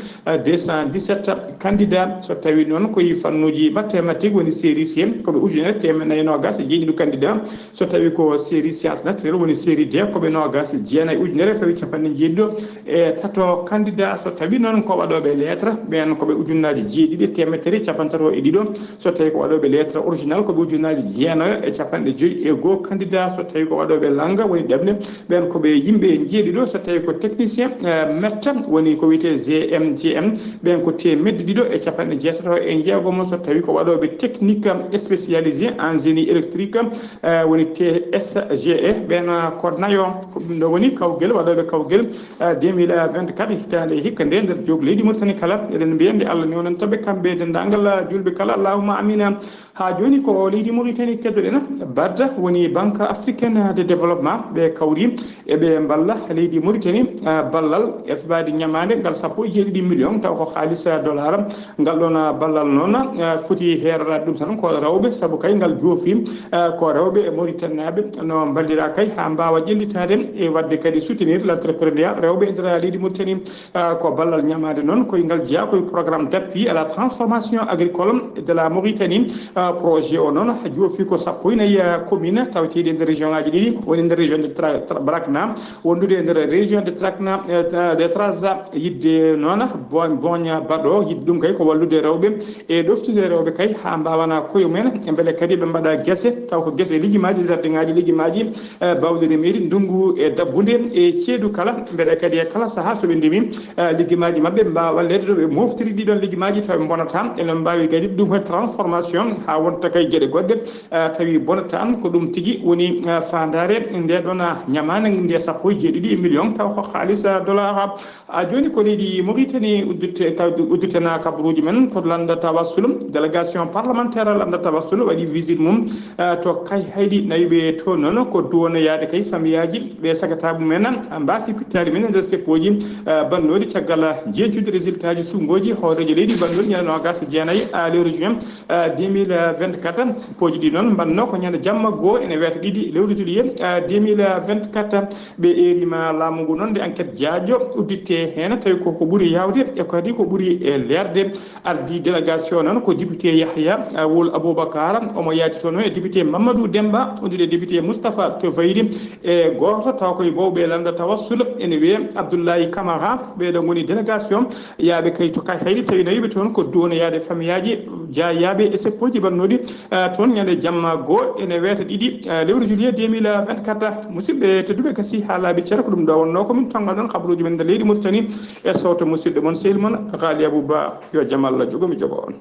deux cent dix-sept candidat. So tawi noon ko e fannuuji mathématique, woni série C, ko ɓe ujunere teemedde nayi e noogaas e jeeɗiɗo candidat. So tawi ko série science naturelle, woni série D, ko ɓe noogaas e jeenayi ujunere fawi capanɗe jeeɗiɗo e tato candidat. So tawi noon ko waɗooɓe lettre, ɓeen ko ɓe ujunnaaji jeeɗiɗi e teemedde tati e capanɗe tato e ɗiɗo. So tawi ko waɗooɓe lettre original, ko ɓe ujunnaaji jeenayo e capanɗe joyi e goo candidat. So tawi ko waɗooɓe lannga, woni ɗemɗe, ɓeen ko ɓe yimɓe jeeɗiɗo. So tawi ko technicien, eh, metta, woni ko wiyetee G M G M, ɓeen ko teemedde ɗiɗo e capanɗe jeetato e jeegom. So tawi ko waɗooɓe technique spécialisé en génie électrique, eh, woni T S G E, ɓeen, ah, ko nayo. Ko ɗum ɗo woni kawgel, waɗooɓe kawgel, ah, deux mille vingt-quatre, hitaande hikka nde nder jookli leydi Mauritanie kala. Eɗen mbiya nde Allah newnanta ɓe kamɓe e denndaangal, ah, juulɓe kala, allahumma amina. Haa jooni ko leydi Mauritanie keddoɗen, BAD, woni Banque Africaine de Développement, ɓe kawri e ɓe mballa leydi Mauritanie, ah, ballal e fabaade ñamaande ngal sappo e jeeɗiɗi million, taw ko haalis, ah, dollar. Ngal ɗoon, ah, ballal noon, ah, foti heeroraade ɗum tan ko rewɓe, sabu kay ngal joofi, ah, ko rewɓe e Mauritanienaaɓe no mballira kay haa mbaawa ƴellitaade e waɗde kadi soutenir l'entrepreneuriat rewɓe e nder leydi Mauritanie. Ah, ko ballal ñamaande noon, koye ngal jeyaa koye programme d'appui à la transformation agricole de la Mauritanie. Ah, projet o noon joofi ko sappo e nayi, ah, commune taweteeɗi e nder région ngaji ɗiɗi, woni nder région de Tra-, Tra-, Brakna, wondude e nder région de Trakna, eh, de Trarza, yidde noon bo-, boña baɗo, yidde ɗum kay ko wallude rewɓe e ɗoftude rewɓe kay haa mbaawana koye mumen, mbele kadi ɓe mbaɗa gese, taw ko gese, liggimaaji, jardin ngaji, liggimaaji, eh, baawɗe remeede, ndunngu e dabbunde e ceeɗu kala, mbele kadi e kala sahaa so ɓe ndemi, eh, liggimaaji maɓɓe mbaawa walleede to ɓe moftiri ɗiɗon liggimaaji taw ɓe mbonataa, ene mbaawi kadi ɗum waɗi transformation haa wonta kay geɗe goɗɗe, eh, tawi bonataa. Ko ɗum tigi woni, eh, faandaare nde ɗon, ah, ñamaande nde sappo e jeeɗiɗi million taw ko haalis, ah, dollar. Ah, jooni ko leydi Mauritanie uddite-, taw udditena kabaruuji men to lannda tawassul. Délégation parlementaire lannda tawassul waɗi visite mum, ah, to Kayhayɗi, nawiɓe toon noon ko duwono yaade kay famiyaaji ɓe sagata mumen, ah, mbaasi pittaali men e nder seppooji, ah, bannooɗi caggal jeeñcude résultat ji suɓngooji hooreejo leydi bannooɗi ñande noogaas e jeenayi, ah, lewru juin, ah, deux mille vingt-quatre. Seppooji ɗi noon mbanno ko ñande jamma goo ene weeta ɗiɗi lewru juillet, ah, deux mille vingt-quatre. Ɓe eerima laamu ngu noon nde enquête jaaƴo udditte heen, tawi ko ko ɓuri yaawde e kadi ko ɓuri e leerde. Ardi délégation noon ko député Yahya, ah, Wul Aboubacar, omo yaadi toon e député Mamadou Demba, wondude député Moustapha Toufaydi e gooto taw koye mawɓe lannda tawassul, ene wiyee Abdoulaye Camara. Ɓeeɗo ngoni délégation yaaɓe kay to Kayhayɗi, tawi nawiɓe toon ko duwono yaade famiyaaji jaayaaɓe e seppooji bannooɗi, ah, toon ñande jamma goo ene weeta ɗiɗi, ah, lewru juillet deux mille vingt-quatre. Musidɓe tedduɓe, gasi haa laaɓi cer, ko ɗum ɗo wonnoo ko min tonnga ɗon kabaruuji men nder leydi Mauritanie e sawto musidɗo mon, sehil mon, Ghali Abou Ba. Yo jam Allah jogo mi jogo on.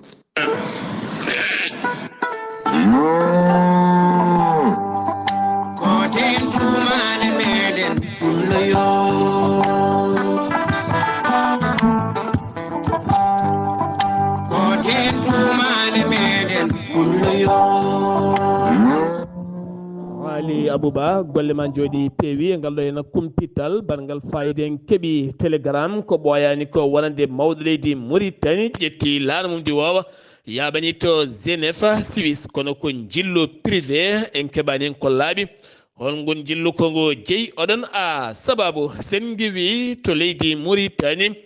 Ko ten tumaale meɗen pullo yo. Ko ten tumaale meɗen pullo yo. Ali Abouba, golle ma jooɗi peewi e ngal ɗo hena kumpital, banngal fayida en keɓi télégramme ko ɓooyaani ko wonande mawɗo leydi Mauritanie, ƴetti laana mum diwoowa, yaaɓani to Genève, Suisse, kono ko njillu privé, en keɓaani en ko laaɓi. Hol ngun njillu ko ngu jeyi? Oɗon a sababu sen ngiwi to leydi Mauritanie,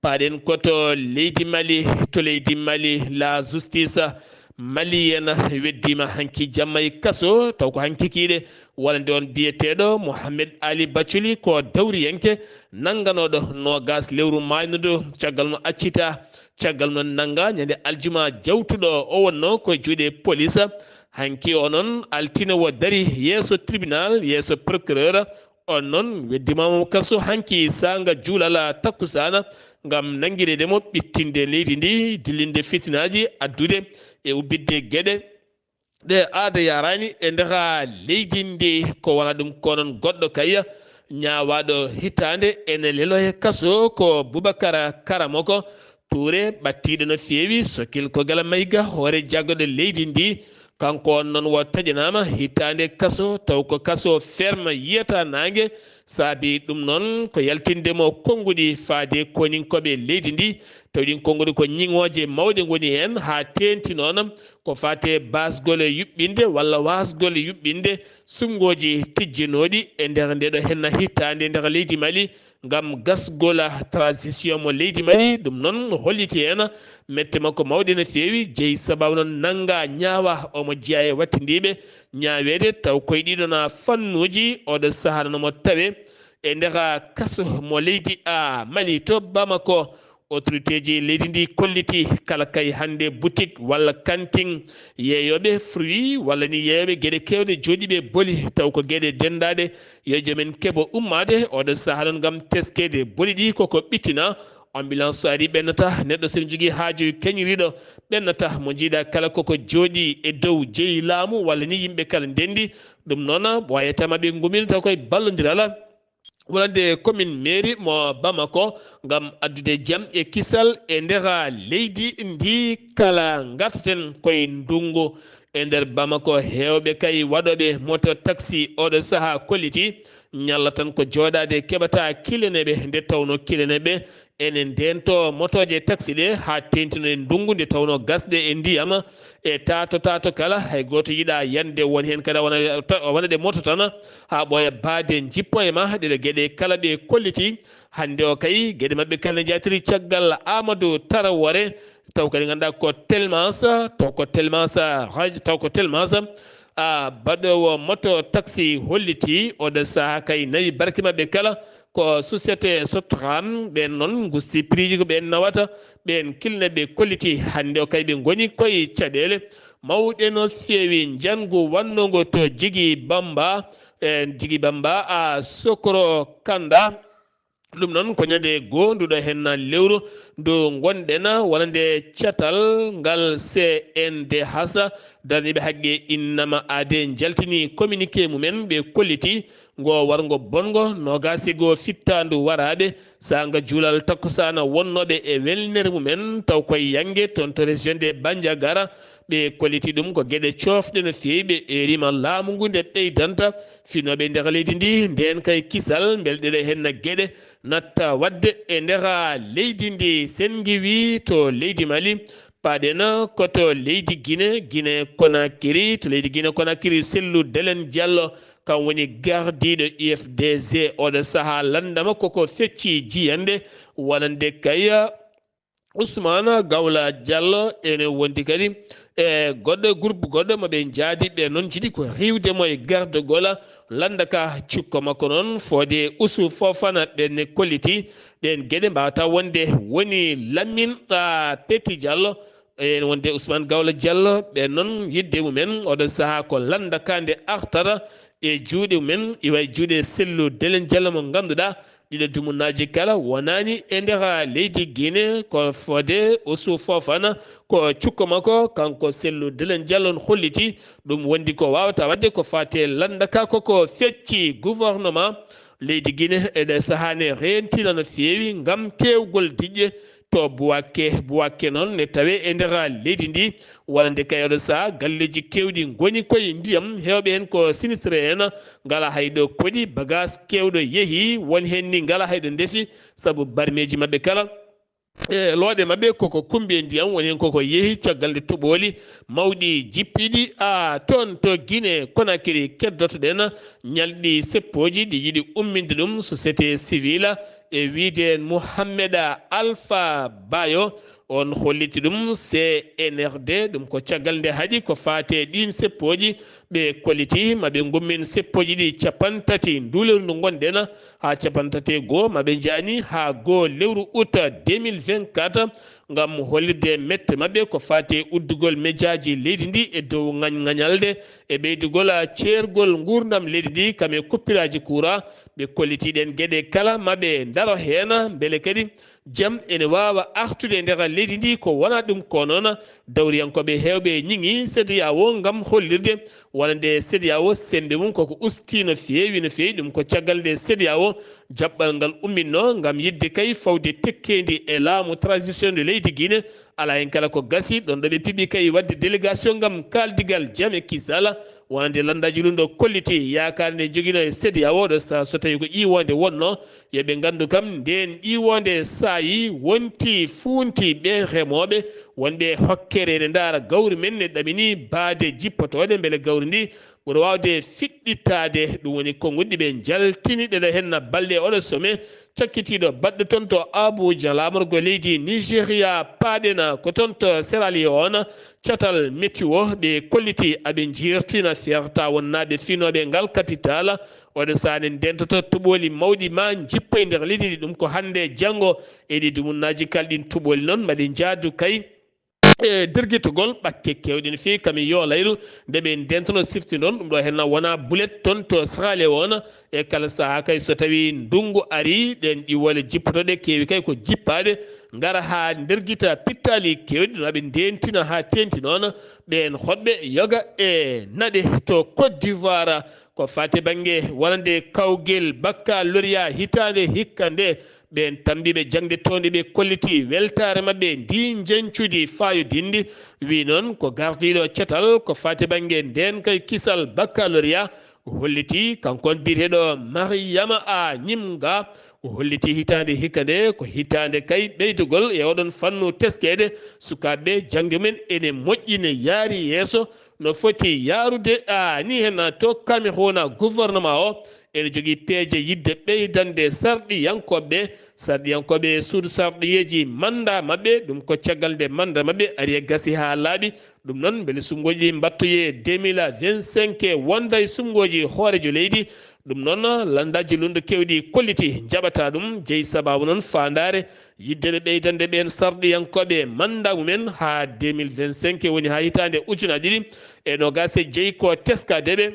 paaɗen ko to leydi Mali, to leydi Mali, la justice Mali en weddiima hanki jamma e kaso, taw ko hanki kiiɗe wonande on biyeteeɗo Mohamed Ali Baculi, ko dawriyanke nannganooɗo noogas lewru maaynudu, caggal no accita, caggal no nannga ñande aljuma jawtuɗo o wonnoo ko juuɗe police. Hanki o noon altine o dari yeeso tribunal, yeeso procureur. On noon weddimaama mo kaso hanki saanga juulal takkusaana ngam nanngireede mo ɓittinde leydi ndi, dillinde fitinaaji, addude e ubbitde geɗe ɗe aada yaraani e nder leydi ndi. Ko wona ɗum ko noon goɗɗo kay ñaawaaɗo hitaande ene leloo e kaso ko Boubacar Karamoko Touré, ɓattiiɗo no feewi Sokil Kogala Mayga, hoore jagguɗo leydi ndi. Kanko on noon o taƴanaama hitaande kaso, taw ko kaso ferme yiyata naange. Saabi ɗum noon ko yaltinde mo konnguɗi faade koninkooɓe leydi ndi, taw ɗin konnguɗi ko ñiŋooje mawɗe ngoni heen, haa teeŋti noon ko faate baasgol yuɓɓinde walla waasgol yuɓɓinde suɓngooji tijjinooɗi e nder ndeeɗo henna hitaande nder leydi Mali, ngam gasgol transition mo leydi Mali. Ɗum noon holliti heen mette makko mawɗe no feewi, jeyi sababu noon nannga ñaawa omo jeyaa e wattindiiɓe ñaaweede, taw koye ɗiɗo na fannuuji oɗo sahaa noon omo tawe e nder kaso mo leydi a Mali to Bamako. Autorité ji leydi ndi kolliti kala kay hannde boutique walla kantin yeeyooɓe fruits walla ni yeeyooɓe geɗe keewɗe jooɗiiɓe boli, taw ko geɗe denndaaɗe yo joomen keɓo ummaade oɗo sahaa noon ngam teskeede boli ɗi koko ɓittina. Ambulance so ari ɓennata, neɗɗo so ene jogii haaju keñiriiɗo ɓennata, mo njiiɗa kala koko jooɗii e dow jeyi laamu walla ni yimɓe kala ndenndi. Ɗum noon ɓooyatama ɓe ngummina taw koye ballondiral wonande commune mairie mo Bamako ngam addude jam e kisal e nder leydi ndi kala. Ngartaten koye ndunngu e nder Bamako, heewɓe kay waɗooɓe moto taxi oɗo sahaa kolliti ñalla tan ko jooɗaade keɓata kileneeɓe, nde tawno kileneeɓe ene ndeento motooje taxi ɗe haa teeŋtino e ndunngu, nde tawno gasɗe e ndiyam e taato taato kala, hay gooto yiɗa yande won heen kadi a wona, a wona ɗe moto tan haa ɓooya baade njippo e ma. Ɗeɗo geɗe kala ɓe kolliti hannde o kay geɗe maɓɓe kala ne njaatiri caggal Amadou Tarawore, taw kadi ngannduɗaa ko Telmas, taw ko Telmas, haj-, taw ko Telmas, a baɗoowo moto taxi holliti oɗo sahaa kay nawi barke maɓɓe kala ko société Sotram. Ɓeen noon ngusti prix ji ko ɓeen nawata, ɓeen kilneeɓe kolliti hannde o kay ɓe ngoni koye caɗeele mawɗe no feewi. Njanngu wannongo to Jigi Bamba, e Jigi Bamba a Sokoro Kanda. Ɗum noon ko ñande goonduɗo heen lewru ndu ngonɗen, wonande catal ngal C N D H, darniiɓe haqqe innama aade njaltini communiqué mumen, ɓe kolliti ngo warngo bonngo noogaas e goo fittaandu waraaɓe, saanga juulal takkusaana wonnooɓe e welnere mumen, taw koye Yannge toon to région de Bandiagara. Ɓe kolliti ɗum ko geɗe coofɗe no feewi, ɓe eerima laamu ngu nde ɓeydanta finooɓe nder leydi ndi ndeen kay kisal, mbele ɗeɗo heen geɗe natta waɗde e nder leydi ndi. Sen ngiwi to leydi Mali, paaɗen ko to leydi Gine, Gine Konakiri. To leydi Gine Konakiri, Sellu Delen Diallo, kam woni gardiiɗo U F D G. Oɗo sahaa lanndama koko fecci jiyannde wonande kay Ousmane Gawla Diallo ene wondi kadi e goɗɗo e groupe goɗɗo mo ɓe njaadi, ɓe noon njiɗi ko riiwde mo e gardagol lannda ka. Cukko makko noon Fodé Ousou Fofana, ɓe ne kolliti ɗeen geɗe mbawata wonde woni Lamine, ah, Petit Diallo, ene wonde Ousmane Gawla Diallo, ɓe noon yidde mumen oɗo sahaa ko lannda ka nde artata e juuɗe mumen, iwa e juuɗe Sellu Delen Diallo mo ngannduɗaa ɗiɗo dumunnaaji kala wonaani e nder leydi Gine. Ko Fodé Ousou Fofana, ko cukko makko, kanko Sellu Delen Diallo on holliti ɗum, wondi ko wawata waɗde ko fate lannda ka koko fecci gouvernement leydi Gine. E ɗe sahaa ne reentina no feewi ngam kewgol diƴƴe to Buwakke. Buwakke noon ne tawe e nder leydi ndi, wonande kay oɗo sahaa galleeji keewɗi ngoni koye ndiyam, heewɓe heen ko sinistré en, ngala hay ɗo koɗi, bagage keewɗo yehi, won heen ni ngala hay ɗo ndefi, sabu barmeeji maɓɓe kala e looɗe maɓɓe koko kumbi e ndiyam, won heen koko yehi caggal nde toɓooli mawɗi jippiɗi a toon to Gine Konakiri. Keddotoɗen ñalɗi seppooji ɗi yiɗi umminde ɗum société civile e wiide Mouhammeda Alpha Bayo, On holliti ɗum C N R D, ɗum ko caggal nde haɗi ko faate ɗiin seppooji. Ɓe kolliti ma ɓe ngummin seppooji ɗi cappanɗe tati nduuleru ndu ngonɗen haa cappanɗe tati e goo, ma ɓe njahni haa goo lewru ut deux mille vingt-quatre, ngam hollirde mette maɓɓe ko faate uddugol mejaaji leydi ndi e dow ŋañ-, ŋañalde e ɓeydugol ceergol nguurndam leydi ndi kam e kuppiraaji kuuraa. Ɓe kolliti ɗeen geɗe kala ma ɓe ndaro heen, mbele kadi jam ene waawa artude e nder leydi ndi. Ko wonaa ɗum ko noon, dawriyankooɓe heewɓe ñiŋi CEDEAO ngam hollirde wonande CEDEAO semmbe mum koko ustii no feewi, no feewi. Ɗum ko caggal nde CEDEAO jaɓɓal ngal umminnoo ngam yiɗde kay fawde tekkeendi e laamu transition de leydi Guinée. Alaa heen kala ko gasi, ɗoon ɗo ɓe piɓi kay waɗde délégation ngam kaaldigal jam e kisal, wonande lanndaaji lundo kolliti yaakaar nde joginoo e CEDEAO. Ɗo sahaa so tawi ko ƴiiwoonde wonnoo, yo ɓe nganndu kam ndeen ƴiiwoonde saayi wonti fuunti ɓe remooɓe wonɓe e hokkere ene ndaara gawri men ne ɗamini baade jippotooɗe mbele gawri ndi ɓuri waawde fiɗɗitaade. Ɗum woni konnguɗi ɓe njaltini ɗeɗo henna balɗe oɗo sommet cakkitiiɗo baɗɗo toon to Abuja, laamorgo leydi Nigeria, paaɗena ko toon to Sierra Leone, catal météo ɓe kolliti aɓe njeertina feerta wonnaaɓe finooɓe ngal capital. Oɗo sahaa ne ndentoto tuɓooli mawɗi ma njippa e nder leydi ndi. Ɗum ko hannde e janngo e ɗi dumunnaaji kala ɗin tuɓooli noon maɗi njaadu kay e dergitogol ɓakke keewɗe no feewi kam e yo layru nde ɓe ndentono sifti noon. Ɗum ɗo henna wona bulet toon to Sierra Leone. E kala sahaa kay so tawi ndunngu ari, ɗeen ɗiwole jippotoɗe keewi kay ko jippaade ngara haa ndergita pittaali keewɗi, ɗum aɓe ndentina haa teenti noon ɓeen hoɗɓe yoga e naɗe to Côte d'Ivoire. Ko faati bannge wonande kawgel baccalauréat hitaande hikka nde, ɓeen tammbiiɓe jaŋde toonde ɓe kolliti weltaare maɓɓe ndi njeñcudi faayodinndi. Wi noon ko gardiiɗo catal ko faati bannge ndeen kay kisal baccalauréat holliti, kanko on biyeteeɗo Mariama A Ñimga, o holliti hitaande hikka nde ko hitaande kay ɓeydugol e oɗon fannu teskeede sukaaɓe jaŋde mumen ene moƴƴi, ne yaari yeeso no foti yaarude. A ni hen to Cameroun, gouvernement o ene jogii peeje yiɗde ɓeydande sarɗiyankooɓe, sarɗiyankooɓe e suudu sarɗiyeeji mannda maɓɓe. Ɗum ko caggal nde mannda maɓɓe ari e gasi haa laaɓi. Ɗum noon, mbele suɓngooji ɗi mbattoyee deux mille vingt-cinq wonda e suɓngooji hooreejo leydi. Ɗum noon, lanndaaji lundo keewɗi kolliti njaɓata ɗum. Jeyi sabaabu noon faandaare yiɗde ɓe ɓeydande ɓeen sarɗiyankooɓe mannda mumen haa deux mille vingt-cinq, woni haa hitaande ujunaaji ɗiɗi e noogaas e jeyi ko teskaade ɓe.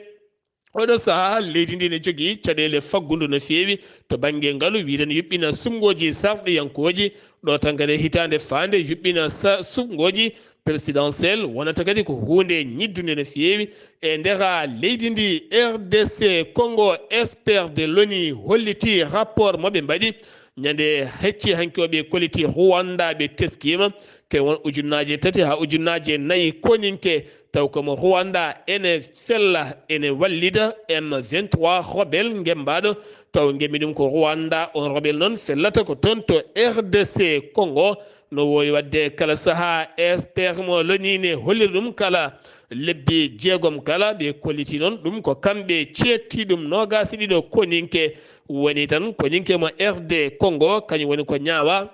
Oɗo sahaa, leydi ndi ne jogii caɗeele faggudu no feewi to bannge ngalu, wiide ne yuɓɓina suɓngooji sarɗiyankooji. Ɗo tan kadi hitaande faande yuɓɓina sa-, suɓngooji présidentiel wonata kadi ko huunde ñiddunde no feewi e nder leydi ndi. R D C Congo, expert de l'ONU holliti rapport mo ɓe mbaɗi ñande hecci hanki o, ɓe kolliti Rwanda ɓe teskiima. Ko e won ujunnaaje tati haa ujunnaaje nayi koninke, taw ko mo Rwanda ene fella, ene wallida M vingt-trois rebelle ngemmbaɗo, taw ngemmi ɗum ko Rwanda. On rebelle noon fellata ko toon to R D C Congo. No wowi waɗde kala sahaa, expert mo l'ONU ne hollira ɗum kala lebbi jeegom kala. Ɓe kolliti noon ɗum ko kamɓe ceetti ɗum noogaas e ɗiɗo koninke. Woni tan koninke mo R D Congo, kañum woni ko ñaawa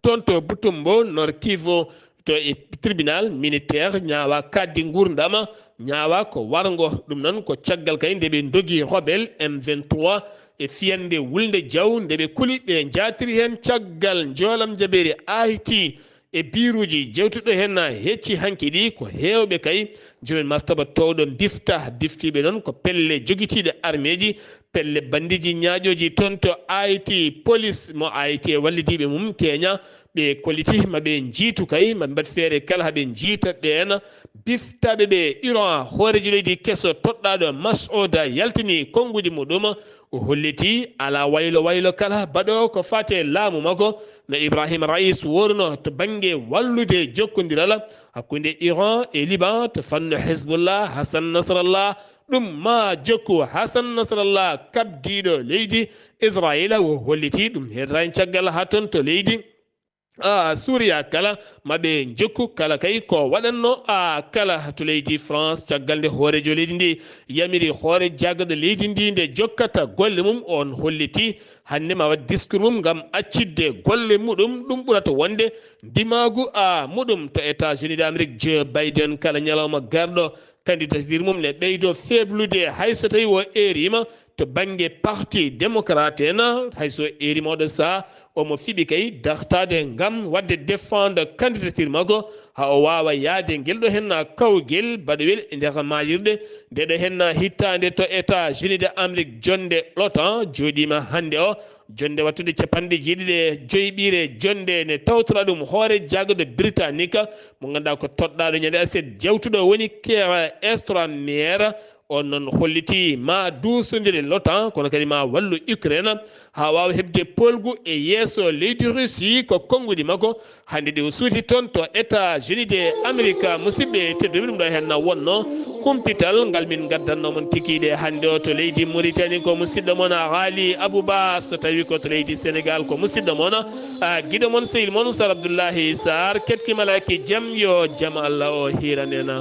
toon to Butembo, Nord Kivu, to e tribunal militaire, ñaawa kaddi nguurndam, ñaawa ko warngo. Ɗum noon ko caggal kay nde ɓe ndogi rebelle M vingt-trois e fiyande wulnde jaw, nde ɓe kuli, ɓe njaatiri heen caggal njoolam jabeeri Haïti e biiruuji. Jewtuɗo heen hecci hanki ɗi ko heewɓe kay, joomen martaba toowɗo mbifta, biftiiɓe noon ko pelle jogitiiɗe armeeji, pelle banndiiji ñaaƴooji toon to Haïti. Police mo Haïti e wallidiiɓe mum Kenya, ɓe kolliti ma ɓe njiitu kay, ma ɓe mbaɗ feere kala haa ɓe njiita ɓeen biftaaɓe ɓe. Iran, hooreejo leydi keso toɗɗaaɗo Masouda yaltini konnguɗi muɗum. O holliti alaa waylo waylo kala baɗoowo ko faati e laamu makko, no Ibrahim Raisi wooruno to bannge wallude jokkondiral hakkunde Iran e Liban to fannu Hezbollah, Hassan Nasrallah. Ɗum ma jokku Hassan Nasrallah, kabdiiɗo leydi Israila, o holliti ɗum heedata heen caggal haa toon to leydi a suuriya kala maɓe jokku kala kay ko waɗanno a kala to leydi France. Caggal nde hoorejo leydi ndi yamiri hoore jaggaɗo leydi ndi nde jokkata golle mum, on holliti hannde ma waɗ discours mum ngam accitde golle muɗum. Ɗum ɓurata wonde ndimaagu a muɗum to États-Unis d'Amérique. Joe Biden kala ñalawma garɗo candidature mum ne ɓeydo feblude, hay so tawi o erima to bannge parti démocrate en, hay so erima oɗo saha omo fiɓi kay dartade ngam waɗde défendre candidature makko, ha o waawa yaade ngel ɗo henna kawgel baɗowel e nder maayirɗe nde ɗo henna hittaande to États-Unis de Amérique. Jonde l'OTAN jooɗima hannde o, jonde wattude capanɗe jeeɗiɗi e joyɓiire jonde ne tawtora ɗum hoore jaggaɗo britannique mo ngannduɗaa ko toɗɗaaɗo ñande aset jawtuɗo woni Keir Starmer. On noon holliti ma duusondire l'OTAN, kono kadi ma wallu Ukraine ha waawa heɓde polgu e yeeso leydi Russie. Ko konguɗi makko hannde ɗi o suuti toon to États-Unis de Amérique. Musidɓe tedduɓe, ɗum ɗo henna wonno kumpital ngal min gaddanno mon kikiiɗe hannde o to leydi Mauritanie. Ko musidɗo mon Haali Abouba, so tawi ko to leydi Sénégal ko musidɗo mon, a, giɗo mon, sehil mon Sar Abdoullahi Sarr. Ketki malaki jam, yo jam Allah o hiranena.